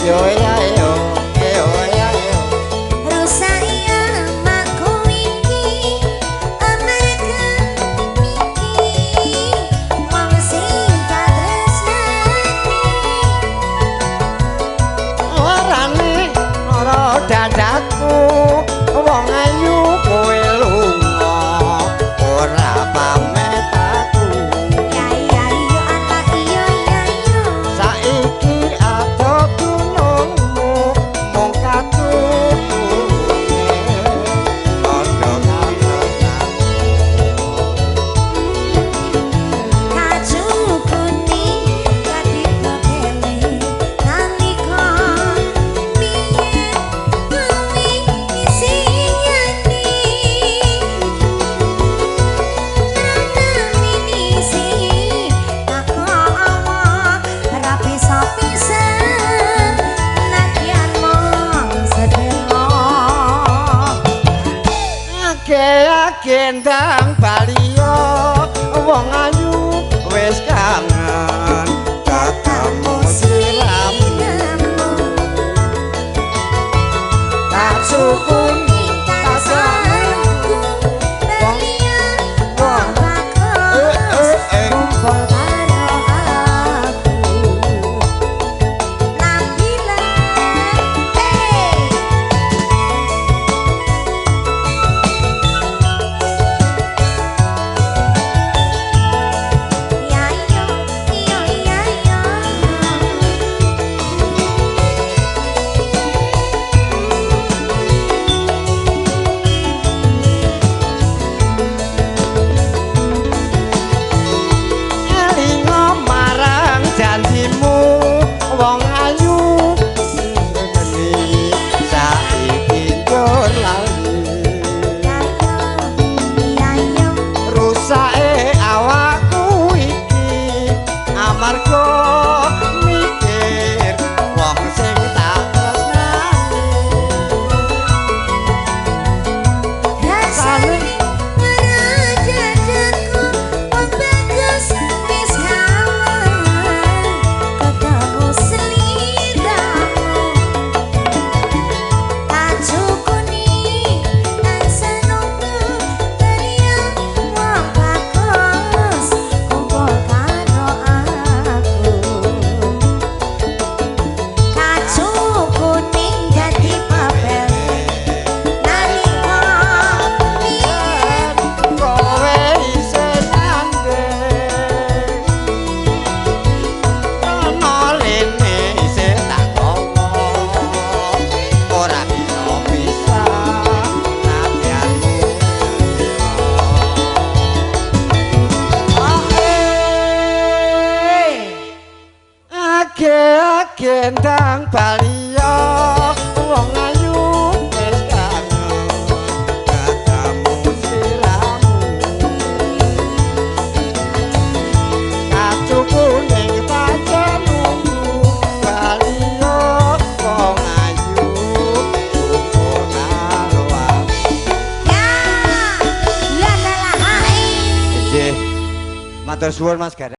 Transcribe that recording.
Yo ya yo yo ya yo. Rusak awakku iki amarga mikir wong sing tak tresnani. Orane ora dadaku wong ayu kowe lunga ora pamit aku. Ya ya yo ala iya ya yo. Saiki ado gunungmu mung katuku kondo katresnanmu. Kaju kuning dadi pepele nalika biyen kowe isiyane. Rana minisi tako awak ra bisa pisan nadyan mung sedelo. Age-age ndang baliyo wong ayu wis kangen ketemu sliramu. Kacu kuning Tansah nunggu baliyo wong bagus kumpul karo aku. Nabila hey. Ya yo yo ya yo. Elingo marang janjimu wong ayu geni saiki njur lali. Ya yo ya yo. Rusake awakku iki amarga mikir wong sing tak tresnani. Rasane marang dadaku wong bagus wis kangen ketemu sliramu. Kaju kuning tansah nunggu baliyo wong bagus kumpul karo aku. Kaju kuning dadi pepele nalika biyen Kowe isih nandhing ana lene isih tak gawa ora bisa pisah nadyanmu. Age-age ndang baliyo wong ayu wis kangen ketemu sliramu. Kacu kuning tansah nunggu baliyo wong ayu kumpul karo aku. Ya la la la hai. Nggih. Matur suwun Mas Gareng.